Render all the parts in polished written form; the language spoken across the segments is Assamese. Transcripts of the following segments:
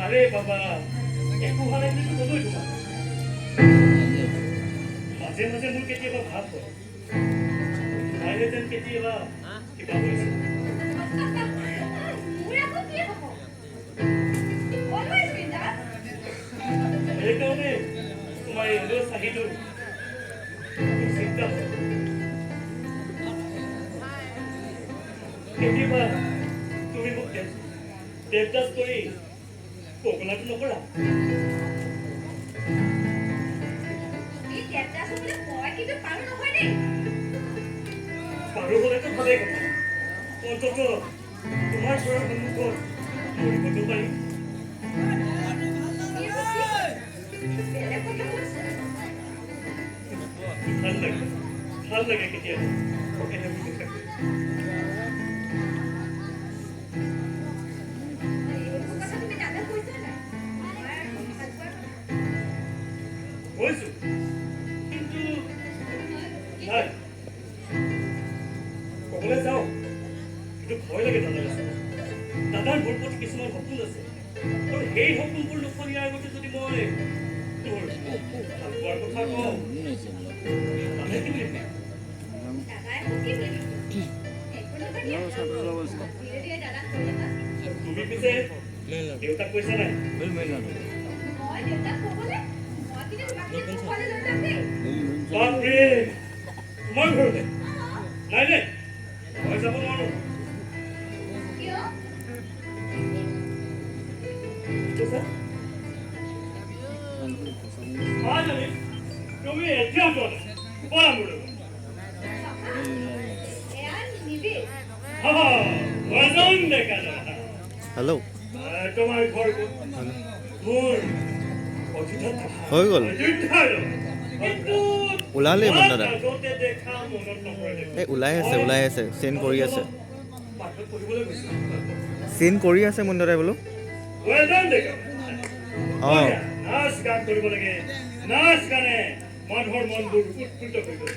আৰে বাবা, একো হোৱা নাই বুলি ক'লোৱেই তোমাক। মাজে মাজে মোৰ কেতিয়াবা ভাৱ হয়, তাইৰে যেন কেতিয়াবা কিবা হৈছে। মোৰ আকৌ কি হ'ব? Always বিন্দাছ। সেইকাৰণে তোমাৰ এই লৈ চাহিটো মোৰ চিন্তা হয়। কেতিয়াবা তুমি মোক দেৱদাস কৰি পগলাটো নকৰা। তুমি দেৱদাস হ'বলৈ মই কিন্তু পাৰো নহয় দেই। পাৰো হ'লেতো ভালেই কথা, অন্ততঃ তোমাৰ ঘৰৰ সন্মুখত মৰিবতো পাৰিম। তুমি আকৌ কি কৈছা? বেলেগ কথা কৈছা। ভাল লাগে, ভাল লাগে কেতিয়াবা এনেবোৰ কথা কৈ। এইবোৰ কথা তুমি দাদাক কৈছা নাই, তোমাৰ ভাল পোৱাৰ কথা? কৈছো, কিন্তু নাই ক'বলৈ যাওঁ, কিন্তু ভয় লাগে দাদাৰ ওচৰত। দাদাৰ মোৰ প্ৰতি কিছুমান সপোন আছে আৰু সেই সপোনবোৰ নুফুলিয়াৰ আগতে যদি মই তোৰ ভাল পোৱাৰ কথা কওঁ, দাদাই কি বুলি ভাবিব? দাদাই আকৌ কি বুলি ভাবিব? একো নহয় দিয়া, ধীৰে ধীৰে দাদাক কৈ দিবা। তুমি পিছে দেউতাক কৈছা নাই? মই দেউতাক ক'বলৈ? মই কিন্তু তোমাক কিন্তু মোৰ ঘৰলৈ লৈ যাম দেই। বাপৰে, তোমাৰ ঘৰলৈ? অঁ। নাই নাই, মই যাব নোৱাৰো। কিয়? কি কৈছা? মাজনী, তুমি এতিয়াও যোৱা নাই, ব'লা মোৰ লগত। পাপা, এয়া নিবিড়। হা, এজন ডেকা ল'ৰা। হেল্ল'। তোমাৰ ঘৰ ক'ত? মোৰ অযোধ্যাত থকা হৈ গ'ল। অযোধ্যাৰ ল'ৰা। কিন্তু ওলালেই তোমাক দাদা। আগতে দেখা মনত নপৰে দেখোন। এই ওলাই আছে, ওলাই আছে, চেণ্ড কৰি আছে। বাহিৰত পঢ়িবলৈ গৈছো। চেণ্ড কৰি আছে মুন দাদাই বোলো। Well done, ডেকা। অঁ। বঢ়িয়া। নাচ গান কৰিব লাগে। নাচ গানে মানুহৰ মনবোৰ উৎফুল্ল কৰি তোলে।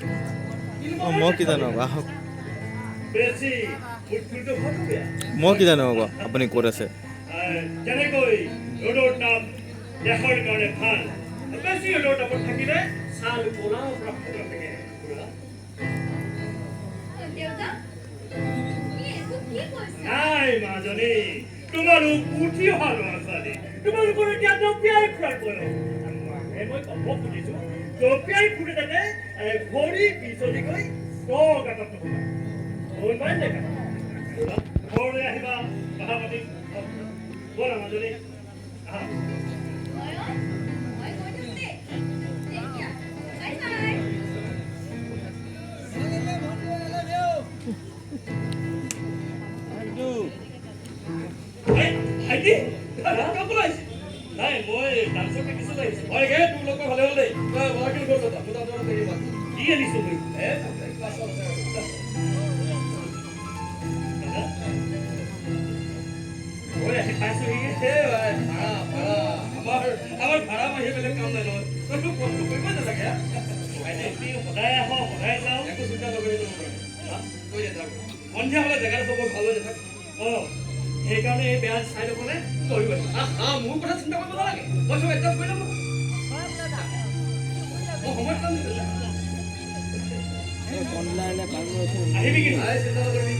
অঁ, মই কি জানো আকৌ, আহক। বেছি উৎফুল্ল হোৱাটো বেয়া। মই কি জানো আকৌ আপুনি ক'ত আছে। যেনেকৈ ৰ'দৰ তাপ দেহৰ কাৰণে ভাল, বেছি ৰ'দৰ তাপত থাকিলে ছাল ক'লাও পৰা শুকাই থাকে। খুৰা। দেউতা, তুমি এইবোৰ কি কৈছা? নাই মাজনী, তোমালোক উঠি অহা ল'ৰা ছোৱালী, তোমালোকৰ এতিয়া জঁপিয়াই ফুৰাৰ বয়স। মানে মই ক'ব খুজিছো, জঁপিয়াই ফুৰে যাতে ভৰি পিছলি গৈ গাঁতত নোসোমায়। গম ডেকা, ঘৰলৈ আহিবা, কথা পাতিম। ব'লা মাজনী, আহা। নয়ন, মই গৈ থাকো দেই। Take care, bye bye. এই, ভাইটি, তই ক'লৈ আহিছ? নাই, মই ডান্সৰ প্ৰেক্টিচত আহিছোঁ। কি আনিছো মই? দাদা, মই আহি পাইছোহি। বেলেগ কাম নাই নহয়, তইতো কষ্ট কৰিবই নালাগে। ভাইটি, সদায় আহ, সদায় যাওঁ। একো চিন্তা নকৰিবি তই মোৰ কাৰণে। তই নাথাক, সন্ধিয়া হ'লে জেগাটো চব ভাল হৈ নাথাকে। অঁ, সেইকাৰণে এই বেয়া চাইডসকলে তয়ো আহিবি। আহা, মোৰ কথা চিন্তা কৰিব নালাগে, মই চব এডজাষ্ট কৰি ল'ম নহয়। মই সময়ত পাম নেকি? আহিবি কিন্তু। চিন্তা নকৰিবি।